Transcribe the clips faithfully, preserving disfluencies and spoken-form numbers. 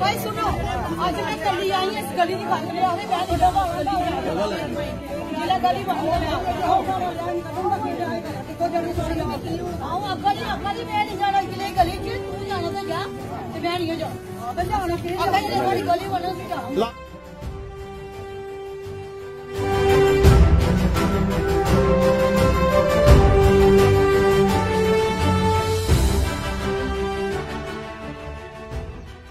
भाई सुनो, अज मैं कल्ली आई इस गली दी गल्ल करो, मैं निं जाना। जिसलै गली बंद हो गया, आओ, अग्गें निं, अग्गें निं, मैं निं जाना, इकल्ली गली च तू जाना ते जा, ते मैं निं जाना। अग्गें जेल्लै थुआढ़ी गली बनग, फ्ही जाना।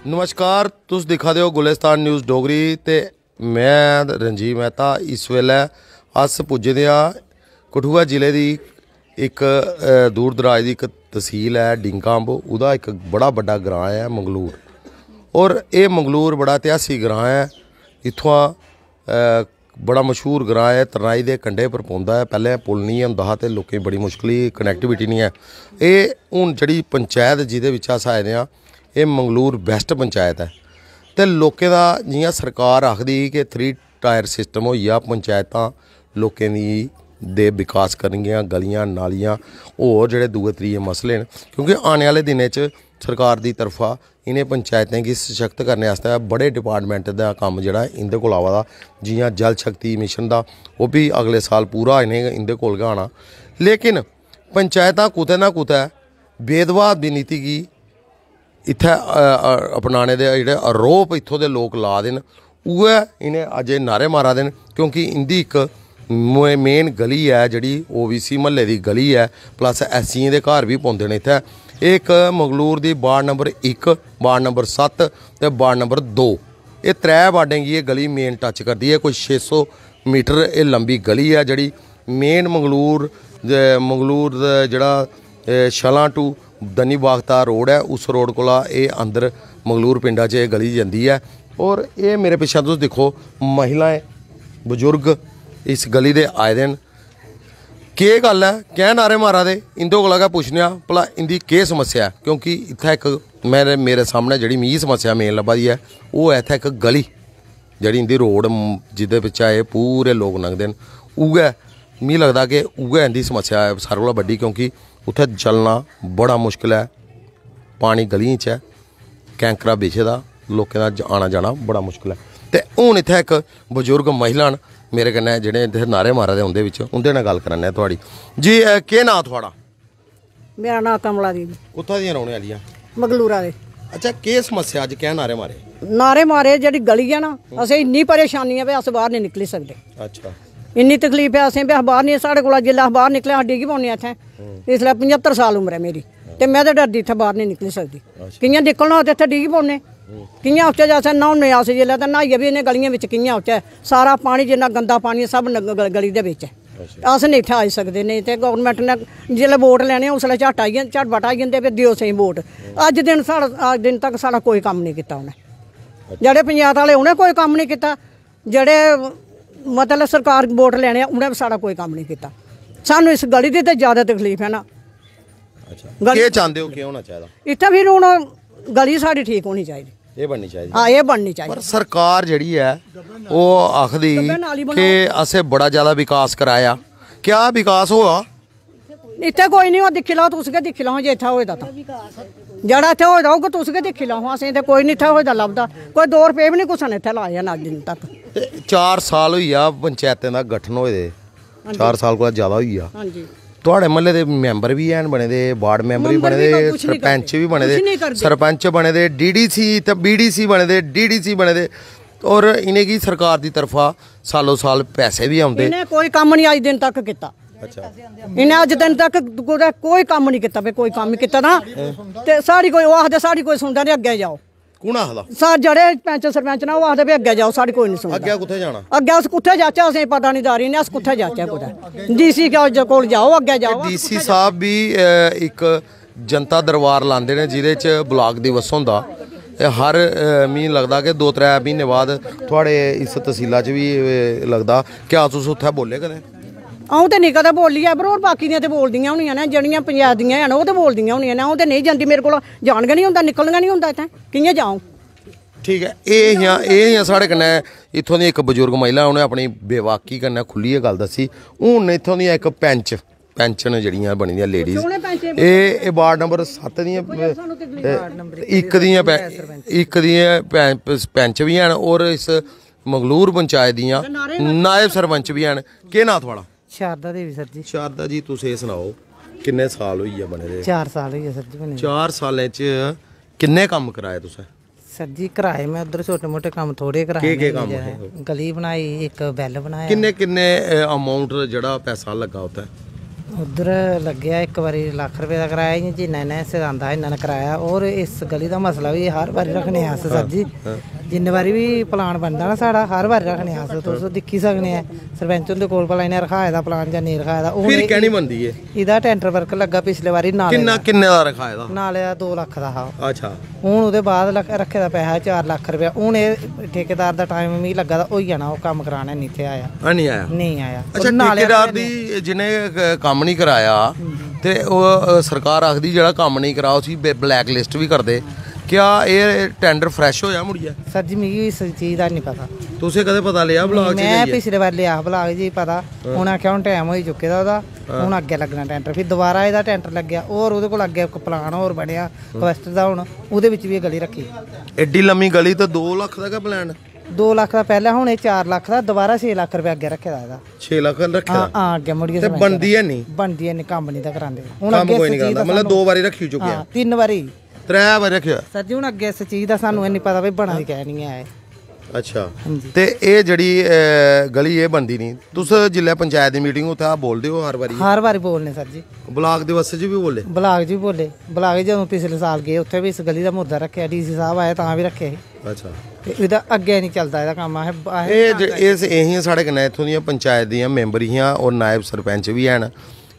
नमस्कार, तुस दिक्खा दे ओ गुलिस्तान न्यूज़ डोगरी ते में रंजीव मेहता। इस बेल्लै अस पुज्जे दे आं कठुआ जिले दी इक, अ, दूर दराज दी इक तसील ऐ डिंका अम्ब, ओह्दा इक बड़ा बड्डा ग्रांऽ ऐ मंगलूर। और एह् मंगलूर बड़ा इतिहासी ग्रांऽ ऐ। इत्थुआं, अ, बड़ा मशहूर ग्रांऽ ऐ, तरनाई दे कंढे पर पौंदा ऐ। पैह्लें पुल निं होंदा हा ते लोकें गी बड़ी मुश्कल ही, कनैक्टिविटी निं ऐ। एह् हून जेह्ड़ी पंचैत जिह्दे बिच्च अस आए दे आं, एह् मंगलूर वैस्ट पंचैत ऐ। ते लोकें दा जि'यां सरकार आखदी ही कि थ्री टायर सिस्टम होई गेआ, पंचैतां लोकें दी दे विकास करनगियां, गलियां, नालियां, होर जेह्ड़े दूए त्रिये मसले न, क्योंकि आने आह्ले दिनें च सरकार दी तरफा इ'नें पंचैतें गी सशक्त करने आस्तै बड़े डिपार्टमेंट दा कम्म जेह्ड़ा इं'दे कोल आवा दा, जि'यां जल शक्ति मिशन दा, ओह् बी अगले साल पूरा इ'नें, इं'दे कोल गै आना। लेकिन पंचैतां कुतै ना कुतै भेदभाव दी नीति गी इत्थै, अ, अ, अपनाने दे जेह्ड़े आरोप इत्थूं दे लोक ला दे न, उ'ऐ इ'नें अज्ज एह् नारे मारा दे न, क्योंकि इं'दी इक मे-, मेन गली ऐ जेह्ड़ी ओबीसी म्हल्ले दी गली ऐ, प्लस एससियें दे घर बी पौंदे न इत्थै। एह् इक मंगलूर दी वार्ड नंबर इक, वार्ड नंबर सत्त ते वार्ड नंबर दो, एह् त्रै वार्डें गी एह् गली मेन टच करदी ऐ। कोई छे सौ मीटर एह् लंबी गली ऐ जेह्ड़ी मेन मंगलूर, मंगलूर दा जेह्ड़ा, ए, छलां टू दनी बागता रोड ऐ, उस रोड कोला एह् अंदर मंगलूर पिंडा च एह् गली जंदी ऐ। और एह् मेरे पिच्छें तुस दिक्खो, महिलाएं, बजुर्ग इस गली दे आए दे न। केह् गल्ल ऐ, कैं नारे मारा दे? इं'दे कोला गै पुच्छने आं भला इं'दी केह् समस्या ऐ, क्योंकि इत्थै इक मेरे, मेरे सामनै जेह्ड़ी मिगी समस्या मेन लब्भा दी ऐ, ओह् ऐ इत्थै इक गली, जेह्ड़ी इं'दी रोड म-, जेह्दे बिच्चा एह् पूरे लोक लंघदे न, उ'ऐ मिगी लगदा कि उ'ऐ इं'दी समस्या ऐ सारें कोला बड्डी, क्योंकि उत्थै चलना बड़ा मुश्कल ऐ, पानी गलियें च ऐ, कैंकरा बिछे दा, लोकें दा ज-, आना जाना बड़ा मुश्कल ऐ। ते हून इत्थै इक बजुर्ग महिला न मेरे कन्नै, जेह्ड़े इत्थै नारे मारा दे, उं'दे बिच्च, उं'दे कन्नै गल्ल कराने आं थुआढ़ी। जी, अ, केह् नांऽ थुआढ़ा? मेरा नांऽ कमला देवी। कुत्थां दियां रौह्ने आह्लियां? मगलूरा दे। अच्छा, केह् समस्या, अज्ज कैं नारे मारे? नारे मारे, जेह्ड़ी गली ऐ ना, असें इन्नी परेशानी ऐ भई अस बाह्र निं निकली सकदे। अच्छा। इन्नी तकलीफ ऐ असें भई अस बाह्र निं, साढ़े कोला जिसलै अस बाह्र निकले अस डिग्गी पौने आं इत्थें। हूं। इसलै पंजहत्तर साल उम्र ऐ मेरी। ते में ते डरदी इत्थें बाह्र निं निकली सकदी। अच्छा। कि'यां निकलना होऐ ते इत्थें डिग्गी पौने। हूं। कि'यां औचै जे असें न्हौने अस जिसलै ते न्हाइयै बी इ'नें गलियें बिच कि'यां औचै? सारा पानी जिन्ना गंदा पानी ऐ सब न-, ग-, गली दे बिच ऐ। अच्छा। अस निं इत्थै आई सकदे, नेईं ते गौरमैंट ने जिसलै वोट लैने उसलै झट्ट आई जंदे, झटपट आई जंदे, "भी देओ सेही वोट।" अज्ज दिन साढ़ा, अज्ज दिन तक साढ़ा कोई कम्म निं कीता उ'नें। अच्छा। जेह्ड़े पंचैत आह्ले उ'नें कोई कम्म निं कीता, जेह्ड़े मतलब सरकार वोट लैने आ उ'नें बी साढ़ा कोई कम्म निं कीता। सानूं इस गली दी ते जैदा तकलीफ ऐ ना। अच्छा। गली केह् चांह्दे ओ, केह् होना चाहिदा? इत्थै फिर हून गली साढ़ी ठीक होनी चाहिदी। एह् बननी चाहिदी। हां, एह् बननी चाहिदी। पर सरकार जेह्ड़ी ऐ, ओह् आखदी गब्बै नाली बनाओ। कि असें बड़ा ज्यादा विकास कराया। क्या विकास होआ? इत्थै कोई निं होआ, दिक्खी लैओ, तुस गै दिक्खी लैओ जे इत्थै होए दा तां। जेह्ड़ा इत्थै होए दा होग, तुस गै दिक्खी लैओ। असें ते कोई निं इत्थै होए दा लभदा, कोई दो रपेऽ बी निं कुसै ने इत्थै लाए हैन अज्ज दिन तक। ते चार साल होई गेआ पंचैतें दा गठन होए दे, हां जी। चार साल कोला ज्यादा होई गेआ। हां जी। थुआढ़े म्हल्ले दे मैंबर बी हैन बने दे, वार्ड मैंबर बी मैंबर बने बी दे, कुछ निं सरपंच करदे। बी बने दे, कुछ निं करदे। सरपंच बने दे, डीडीसी ते बीडीसी बने दे, डीडीसी बने दे, और इ'नेंगी सरकार दी तरफा सालो साल पैसे बी औंदे। इ'नें कोई कम्म निं अज्ज दिन तक कीता। अच्छा। इ'नें अज्ज दिन तक कुतै कोई कम्म निं कीता, भाई कोई कम्म कीता ना। ते साढ़ी कोई, ओह् आखदे, "साढ़ी कोई सुनदा निं, अग्गें जाओ।" कु'न आखदा? सार जेह्ड़े पैंच सरपैंच न, ओह् आखदे, "भी अग्गें जाओ, साढ़ी कोई निं सुनदा।" अग्गें कुत्थै जाना? अग्गें अस कुत्थै जाचै, असेंगी पता निं दारी निं, अस कुत्थै जाचै कुतै? डीसी कोल जाओ, अग्गें जाओ, अस डीसी कुत्थै साहब बी, अ, इक जनता दरबार लांदे न, जेह्दे च ब्लाक दिवस होंदा। एह् हर, अ, मी लगदा कि दो त्रै म्हीने बाद थुआढ़े इस तसीला च बी, अ, लगदा। क्या तुस उत्थै बोले कदें? अ'ऊं ते निं कदें बोल्ली ऐ, पर होर बाकी दियां ते बोलदियां होनियां न, जेह्ड़ियां पंचैत दियां हैन, ओह् ते बोलदियां होनियां न। अ'ऊं ते नेईं जंदी, मेरे कोला जान गै निं होंदा, निकलन गै निं होंदा इत्थै, कि'यां जाऊं? ठीक ऐ, एह् हियां, एह् हियां साढ़े कन्नै इत्थूं दी इक बजुर्ग महिला, उ'नें अपनी बेबाकी कन्नै खु'ल्लियै गल्ल दस्सी। हून इत्थूं दियां इक पैंच, पैंच न जेह्ड़ियां बनी दियां लेडीज, उ'नें पैंचें एह्, एह् वार्ड नंबर सत्त दियां, ओह् सानूं ते गली अ, इक दियां पै-, इक दियां पै-, पैंच बी हैन, और इस मंगलूर पंचायत दियां नायब सरपंच बी हैन। केह् नांऽ थुआढ़ा? शारदा देवी सर जी। शारदा जी, तुस एह् सनाओ, किन्ने साल होई गे बने दे? चार साल होई गे सर जी बने दे। चार सालें च किन्ने कम्म कराए तुसें? सर जी, कराए में उद्धर छोटे मोटे कम्म थोड़े कराए केह्, केह् में कम्म इ'यै हे? गली बनाई, इक बैल बनाया। किन्ने, किन्ने, अ, amount जेह्ड़ा पैसा लग्गा उत्थै? उद्धर लग्गेआ इक बारी लक्ख रपेऽ दा कराया, इ'यां जिन्ना इ'नें हिस्से दा आंदा हा, इन्ना इ'नें कराया। होर इस गली दा मसला बी हर बारी रक्खने अस सर जी। हां। जिन्ने बारी बी plan बनदा ना साढ़ा, हर बारी रक्खने अस। तुस दिक्खी सकने ऐ सरपंच हुंदे कोल भला इ'नें रखाए दा plan जां नेईं रखाए दा। हून फिर एह्, कैं निं बनदी एह्? एह्दा tender work लग्गा पिछले बारी नाले किन्ना, दा। किन्ने दा रखाए दा? नाले दा दो लक्ख दा हा। अच्छा। हून ओह्दे बाद लख-, रक्खे दा पैहा चार लक्ख रपेआ। हून एह् ठेकेदार दा time मिगी लग्गा दा होई जाना, ओह् कम्म करान हैनी इत्थै आया। हैनी आया? नेईं आया। अच्छा, ओह् नाले ठेकेदार आह्ले दी जि'नें क-, कम्म निं कराया ते ओह्, अ, सरकार आखदी जेह्ड़ा कम्म नेईं करा उसी बे-, black list बी करदे। क्या एह् tender fresh होएआ मुड़ियै? सर जी, मिगी इस चीज दा निं पता। तुसें कदें पता लेआ block च में जाइयै? पिछले बार लेआ हा block जी पता, हां। उ'नें आखेआ हून time होई चुके दा ओह्दा, हां। हून अग्गें लग्गना tender। फ्ही दोबारा एह्दा tender लग्गेआ, होर ओह्दे कोल अग्गें इक plan होर बनेआ, हां। Quest दा हून, ओह्दे बिच बी एह् गली रक्खी। एड्डी लम्मी गली ते दो लक्ख दा गै plan? दो लक्ख दा पैह्लें, हून एह् चार लक्ख दा, दोबारा छे लक्ख रपेआ अग्गें रक्खे दा एह्दा। छे लक्ख रक्खे दा? हां, हां, अग्गें मुड़ियै ते सरपंच बनदी दा। है निं? बनदी है निं, कम्म निं ता करांदे। हून कम्म अग्गें कोई निं इस चीज करांदा, दा मतलब सानूं दो बारी रक्खी चुके हां, आ? तिन्न बारी। त्रै बारी रक्खेआ? सर जी, हून अग्गें इस चीज दा सानूं है निं पता भाई बना दी कैं निं ऐ एह्। अच्छा। हां जी। ते एह् जेह्ड़ी, अ, गली एह् बनदी निं, तुस जिसलै पंचायत दी meeting उत्थै बोलदे ओ हर बारी? हर बारी बोलने सर जी। Block दिवस च बी बोले? Block च बी बोले। Block च जदूं पिछले साल गे, उत्थै बी इस गली दा मुद्दा रक्खेआ, डीसी साह्ब आए तां बी रक्खे हे। अच्छा। ते एह्दा अग्गें निं चलदा एह्दा कम्म। असें, असें एह् जे, एह्, एह् हियां साढ़े कन्नै इत्थूं दियां पंचायत दियां member हियां और नायब सरपंच बी हैन।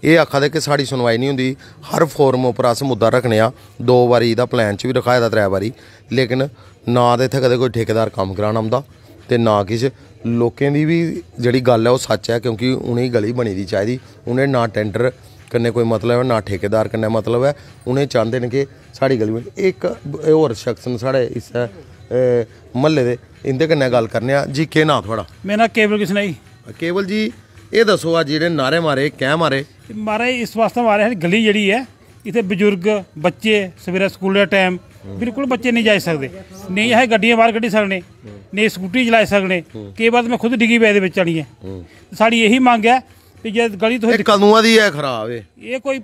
एह् आखा दे कि साढ़ी सुनवाई निं होंदी, हर forum उप्पर अस मुद्दा रक्खने आं। दो बारी एह्दा plan च बी रखाए दा, त्रै बारी, लेकिन ना ते इत्थै कदें कोई ठेकेदार कम्म करान औंदा ते ना किश। लोकें दी बी जेह्ड़ी गल्ल ऐ ओह् सच्च ऐ, क्योंकि उ'नेंगी गली बनी दी चाहिदी, उ'नें ना tender कन्नै कोई मतलब ऐ, ना ठेकेदार कन्नै मतलब ऐ, उ'नें चांह्दे न कि साढ़ी गली बनी। इक ब-, होर शख्स न साढ़े इस्सै, ए, म्हल्ले दे, इं'दे कन्नै गल्ल करने आं। जी, केह् नांऽ थुआढ़ा? मेरा नांऽ केवल किशनई। केवल जी, एह् दस्सो, अज्ज जेह्ड़े नारे मारे, कैं मारे? ते महाराज, इस वास्तै मारे, साढ़ी गली जेह्ड़ी ऐ, इत्थै बजुर्ग, बच्चे, सवेरै स्कूलै दा टैम, बिल्कुल बच्चे नेईं जाई सकदे, नेईं अस गड्डियां बाह्र कड्ढी सकने, नेईं स्कूटी चलाई सकने। केईं बार ते में खुद डिग्गी पेआ एह्दे बिच आनियै। साढ़ी एही मंग ऐ कि जे गली तुस एह् दिक्खो, कदुआं दी ऐ खराब एह्? एह् कोई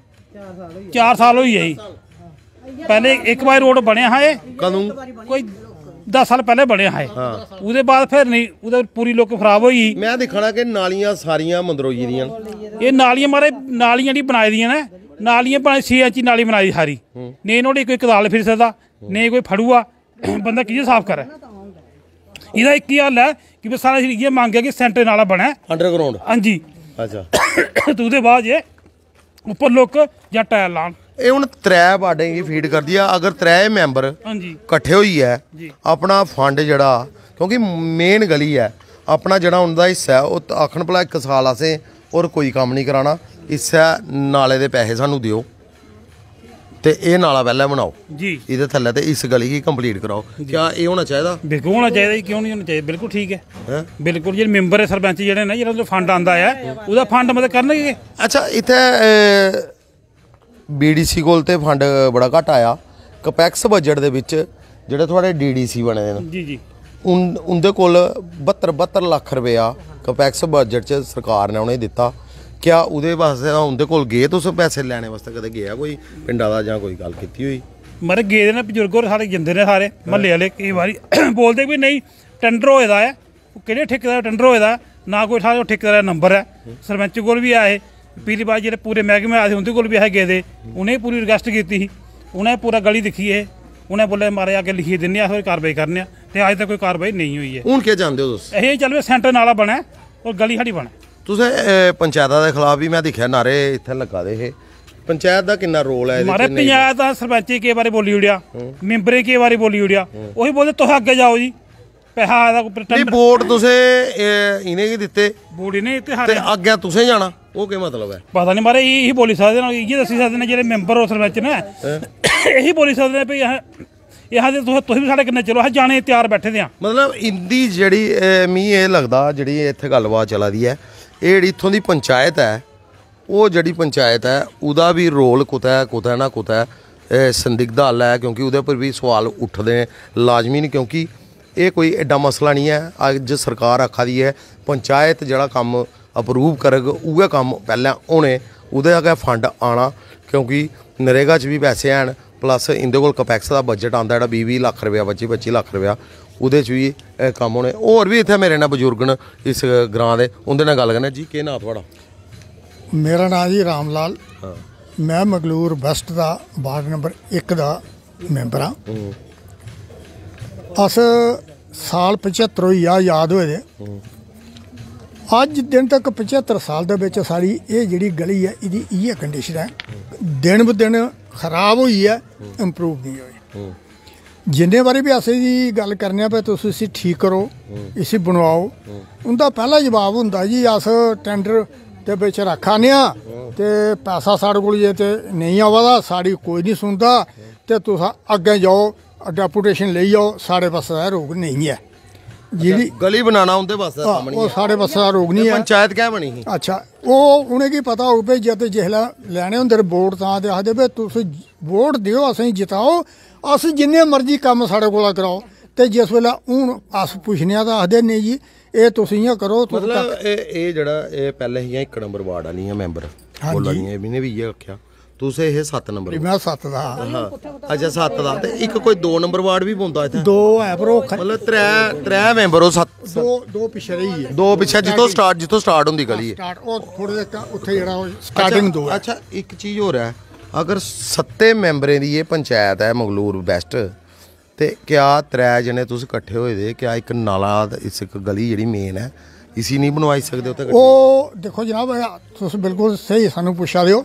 चार साल होई गे जी। पैह्लें इक बारी रोड बनेआ हा एह्। कदूं? कोई दस साल पैह्लें बनेआ हा एह्। हां। ओह्दे बाद फिर नेईं, ओह्दे पूरी लोक खराब होई गेई। में दिक्खा ना कि नालियां सारियां मंदरोई दियां न। एह् नालियां, महाराज, नालियां जेह्ड़ी बनाई दियां न, नालियां बनाई, छे इंची नाली बनाई दी सारी। हूं। नेईं नुहाड़ी कोई कदाल फिरी सकदा, नेईं कोई फड़ुआ, बंदा कि'यां साफ करै? एह्दा इक ही हल ऐ कि बस साढ़ा इ'यै मंग ऐ कि सैंटर नाला बनै। Underground? हां जी। अच्छा। ते ओह्दे बाद जे उप्पर लोक जां टायर लान। एह् हून त्रै वार्डें गी feed करदी ऐ, अगर त्रै मैंबर हां जी। कट्ठे होइयै जी। अपना fund जेह्ड़ा, क्योंकि main गली ऐ, अपना जेह्ड़ा उं'दा हिस्सा ऐ, ओह् आखन भला इक साल असें होर कोई कम्म निं कराना, इस्सै नाले दे पैसे सानूं देओ ते एह् नाला पैह्लें बनाओ, जी। एह्दे थल्लै ते इस गली गी complete कराओ। जी। क्या एह् होना चाहिदा? बिल्कुल होना चाहिदा जी, क्यों निं होना चाहिदा? बिल्कुल ठीक ऐ। हैं? बिल्कुल, जेह्ड़े मैंबर, सरपंच जेह्ड़े न, जेह्ड़ा उं'दा fund आंदा ऐ, ओह्दा fund मतलब करन गै। अच्छा, इत्थै, अ, बीडीसी कोल ते fund बड़ा घट्ट आया। Capex budget दे बिच जेह्ड़े थुआढ़े डीडीसी बने दे न, जी, जी। उन-, उं'दे कोल बह्त्तर, बह्त्तर लक्ख रपेआ capex budget च सरकार ने उ'नेंगी दित्ता। क्या ओह्दे बास्तै उं'दे कोल गे तुस पैसे लैने बास्तै? कदें गेआ कोई पिंडा दा जां कोई गल्ल कीती होई? मरे गेदे न बजुर्ग होर, साढ़े जंदे न सारे म्हल्ले आह्ले, केईं बारी बोलदे बी नेईं, tender होए दा ऐ, ओह् केह्ड़े ठेके दा tender होए दा ऐ, ना कोई साढ़े ठेके दा नंबर ऐ। सरपंच कोल बी आए, पिछली बार जेह्ड़े पूरे मैह्कमे आए दे, उं'दे कोल बी अस गेदे, उ'नेंगी पूरी request कीती ही, उ'नें पूरा गली दिक्खी, एह् उ'नें बोले, "महाराज, अग्गें लिखियै दिन्ने आं, अस कोई कार्रवाई करने आं।" ते अज्ज तक कोई कार्रवाई नेईं होई ऐ। हून केह् चांह्दे ओ तुस? एह् चल, भाई, सैंटर नाला बनै और गली साढ़ी बनै। तुसें, ए, पंचैता दे खिलाफ बी में दिक्खेआ नारे इत्थै लग्गा दे हे। पंचैत दा किन्ना रोल ऐ एह्दे च? महाराज, नेईं? पंचैत दा सरपंच केईं बारी बोली ओड़ेआ, मैंबरें केईं बारी बोली ओड़ेआ। ओह् ही बोलदे, "तुस अग्गें जाओ जी, पैसा आए दा, कोई नहीं, टैंडर।" वोट तुसें, ए, इ'नेंगी दित्ते बोली नहीं इत्थै ते हारे। अग्गें तुसें जाना, ओह् केह् मतलब ऐ? पता नहीं महाराज, इ'यै बोली सकदे न, इ'यै दस्सी सकदे न जेह्ड़े मैंबर और सरपंच न, इ'यै बोली सकदे न भई असें, एह् आखदे, "तुस, तुस बी साढ़े कन्नै चलो, अस जाने गी त्यार बैठे दे आं।" मतलब इंदी जेह्ड़ी, ए, मी एह् लगदा जेह्ड़ी इत्थै गल्लबात चला दी ऐ, एह् जेह्ड़ी इत्थूं दी पंचायत ऐ, ओह् जेह्ड़ी पंचायत ऐ, ओह्दा बी रोल कुतै, कुतै ना कुतै, ए, संदिग्ध आह्ला ऐ, क्योंकि ओह्दे पर बी सवाल उठदे न लाजमी न, क्योंकि एह् कोई एड्डा मसला निं ऐ। अज्ज सरकार आखा दी ऐ, पंचायत जेह्ड़ा कम्म अप्रूव करग, उ'ऐ कम्म पैह्लें होने, ओह्दे गै फंड आना, क्योंकि नरेगा च बी पैसे हैन, प्लस इं'दे कोल कपैक्स दा बजट आंदा, जेह्ड़ा बीह् बीह् लक्ख रपेआ, पच्ची पच्ची लक्ख रपेआ, ओह्दे च बी, ए, कम्म होने। होर बी इत्थै मेरे नै बजुर्ग न इस ग्रांऽ दे, उं'दे नै गल्ल करने। जी, केह् नांऽ थुआढ़ा? मेरा नांऽ जी रामलाल। हाँ। मैं मंगलूर वैस्ट दा वार्ड नंबर इक दा मैंबर आं। अस साल पचत्तर होई गेआ आजाद होए दे। अज्ज दिन तक पचत्तर साल दे बिच साढ़ी एह् जेह्ड़ी गली ऐ, एह्दी इ'यै कंडीशन ऐ, दिन ब दिन खराब होई ऐ, इम्प्रूव नेईं होई। जिन्ने बारी बी अस एह्दी गल्ल करने आं भाई तुस इसी ठीक करो, इसी बनवाओ, उं'दा पैह्ला जवाब होंदा जी अस टैंडर दे बिच रक्खा ने आं ते पैसा साढ़े कोल जे ते नेईं आवा दा, साढ़ी कोई निं सुनदा ते तुस अग्गें जाओ, डेपुटेशन लेई जाओ, साढ़े पासै दा रोग नेईं ऐ। जेह्ड़ी गली बनाना उं'दे पासै दा हां, कम्म निं ओह् ऐ। साढ़े पासै दा रोग निं ते ऐ। पंचायत कैं बनी ही? अच्छा, ओह् उ'नेंगी पता होग भाई जद जिसलै लैने होंदे न वोट तां ते आखदे भाई तुस वोट देओ, असेंगी जिताओ, अस जिन्ने मर्जी कम्म साढ़े कोला कराओ। ते जिस बेल्लै हून अस पुच्छने आं तां आखदे नेईं जी, एह् तुस इ'यां करो, तुस मतलब एह् एह् जेह्ड़ा एह् पैह्लें हियां इक नंबर वार्ड आह्लियां मैंबर हां बोला जी। दियां, इ'नें बी इ'यै आखेआ। तुस हे सत्त नंबर। मैं सत्त दा हा। हां। अच्छा, सत्त दा। ते इक कोई दो नंबर वार्ड बी पौंदा इत्थै? दो है, पर ओह् ख- मतलब त्रै त्रै मैंबर ओ सत्त। दो दो पिच्छे रेही गे। दो पिच्छे जित्थों स्टार्ट, जित्थों स्टार्ट होंदी गली ऐ। स्टार्ट, ओह् थोड़े जेह्का उत्थै जेह्ड़ा ओह् स्टार्टिंग दो ऐ। अच्छा, इक चीज होर ऐ, अगर सत्ते मैंबरें दी एह् पंचायत ऐ मंगलूर वैस्ट, ते क्या त्रै जने तुस कट्ठे होए दे, क्या इक नाला, इस इक गली जेह्ड़ी मेन ऐ, इसी नहीं बनवाई सकदे उत्थै कट्ठे? ओह् दिक्खो जनाब, तुस बिल्कुल स्हेई सानू पुच्छा दे ओ।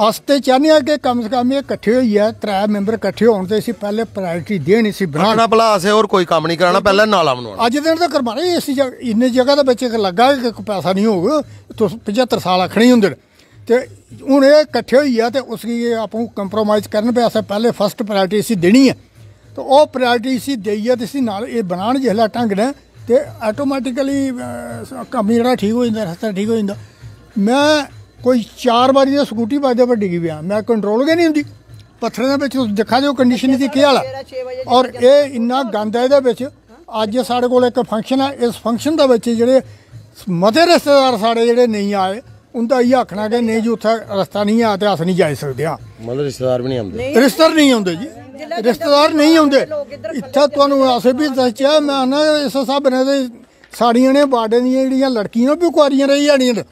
अस ते चाह्न्ने आं कि कम से कम एह् कट्ठे होइयै त्रै मैंबर कट्ठे होन ते इसी पैह्ले प्रायोरिटी देन, इसी बनान। आखना भला असें होर कोई कम्म नहीं कराना, पैह्ले नाला बनवाना। अज्ज दिन तक महाराज इस जग- इन्नी जगह दे बिच इक लग्गा गै इक पैसा नहीं होग, तुस पचत्तर साल आखने ही होंदे न। ते हून एह् कट्ठे होइयै ते उसगी एह् आपूं कंप्रोमाइज करन पे असें पैह्ले फर्स्ट प्रायोरिटी इसी देनी ऐ। ते ओह् प्रायोरिटी इसी देइयै ते इसी नाल एह् बनान जिसलै ढंग ने ते आटोमेटिकली कम्म जेह्ड़ा ठीक होई जंदा, रस्ता ठीक होई जंदा। मैं कोई चार बारी ते स्कूटी बजदे पर डिग्गी पेआ, मैं कंट्रोल गै नहीं होंदी। पत्थरें दे बिच तुस दिक्खा दे ओ कंडीशन इसदी केह् हाल ऐ। और एह् इन्ना गंद ऐ एह्दे बिच। अज्ज साढ़े कोल इक फंक्शन ऐ, इस फंक्शन दे बिच जेह्ड़े मते रिश्तेदार साढ़े जेह्ड़े नेईं आए, उं'दा इ'यै आखना कि नेईं जी, उत्थै रस्ता निं ऐ ते अस निं जाई सकदे आं। मतलब रिश्तेदार बी नहीं आंदे। रिश्तेदार नेईं औंदे जी। रिश्तेदार नेईं औंदे। इत्थै तुहानू अस बी दसचै, मैं आखना इस स्हाबै ने ते साढ़ियां इ'नें वार्डें दियां जेह्ड़ियां लड़कियां ओह् बी कुआरियां रेही जानियां न,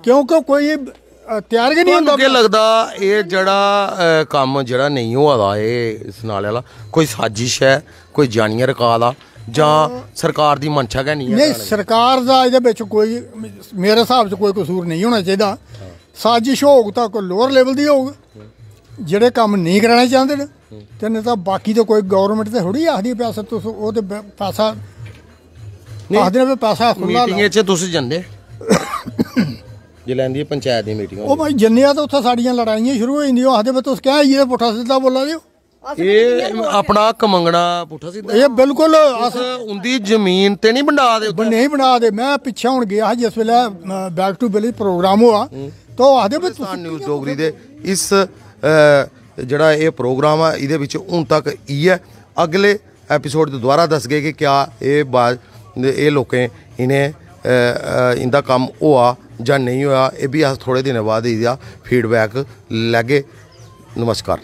क्योंकि कोई अ, त्यार गै नहीं तुहानू होंदा। केह् लगदा एह् जेह्ड़ा, अ, कम्म जेह्ड़ा नेईं होआ दा एह् इस नाले आह्ला, कोई साजिश ऐ, कोई जानियै रका दा, जां सरकार दी मंशा गै नहीं ऐ नहीं, कराने दी? सरकार दा एह्दे बिच कोई, मेरे स्हाब च कोई कसूर नहीं होना चाहिदा। साजिश होग तां कोई लोअर लेवल दी होग, जेह्ड़े कम्म नेईं कराना चांह्दे न, ते नेईं तां बाकी ते कोई गौरमेंट ते थोड़ी आखदी पैसा तुस ओह् ते ब- पैसा नहीं, आखदे न भी पैसा खु'ल्ला मीटिंग लाओ। च तुस जंदे? जिसलै इंदी पंचायत दी मीटिंग ओह् भाई जन्ने आं ते उत्थै साढ़ियां लड़ाइयां शुरू होई जंदियां, ओह् आखदे भी तुस क्या इ'यै पुट्ठा सिद्धा बोला दे ओ? एह् अपना हक मंगना पुट्ठा सिद्धा? एह् बिल्कुल अस तुस उंदी जमीन ते नहीं बंडा दे उत्थै? नेईं बना दे। मैं पिच्छे हून गेआ हा जिस बेल्लै बैक टू विलेज प्रोग्राम होआ, तो ओह् आखदे भी पाकिस्तान न्यूज़ डोगरी दे इस, अ, जेह्ड़ा एह् प्रोग्राम ऐ, एह्दे बिच हून तक इ'यै। अगले एपिसोड च दोबारा दसगे कि क्या एह् बा- एह् लोकें इ'नें, अ, अ, इं'दा कम्म होआ जां नेईं होआ, एह् बी अस थोह्ड़े दिनें बाद एह्दा फीडबैक लैगे। नमस्कार।